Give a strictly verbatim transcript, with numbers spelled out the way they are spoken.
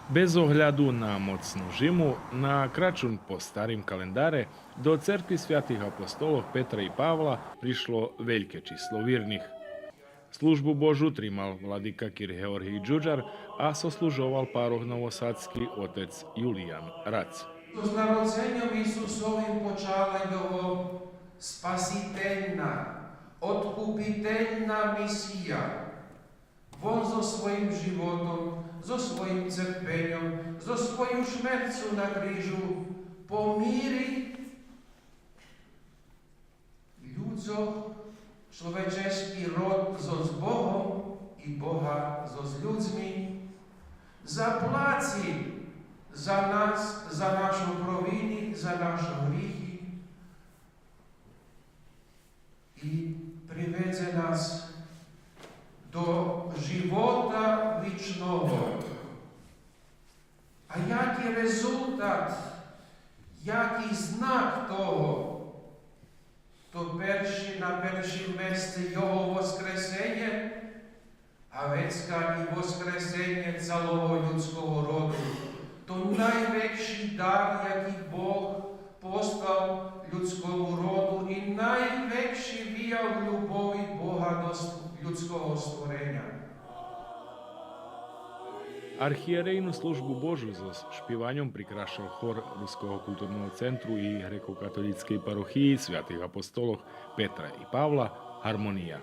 Без огляду на моцну жиму, на Крачун по старим календаре до церкви святих апостолох Петра и Павла пришло вельке число вирних. Службу Божу тримал владика кир Георгий Джуджар, а сослужовал парох новосадски отец Юлиян Рац. З народзеньом Исусовим почала його спасительна, откупительна мисия. Вон зоз своїм животом, зоз своїм церпеньом, зоз свою шмерцу на крижу помири людзох, чловечеський род зоз Богом и Бога зоз людзми, заплаци за нас, за нашо провини, за нашо грихи и приведзе нас до живота вичного. А яки резултат, яки знак того? То перши, на першим месце його воскресенє, а вецка и воскресенє цалого людского роду. То найвекши дар, яки Бог послал людскому роду, и найвекши вияв любови Бога до ст-, людского створеня. Архиєрейну Службу Божу зоз шпиваньом прикрашал хор Руского културного центру и Грекокатолїцкей парохиї святих апостолох Петра и Павла Гармония.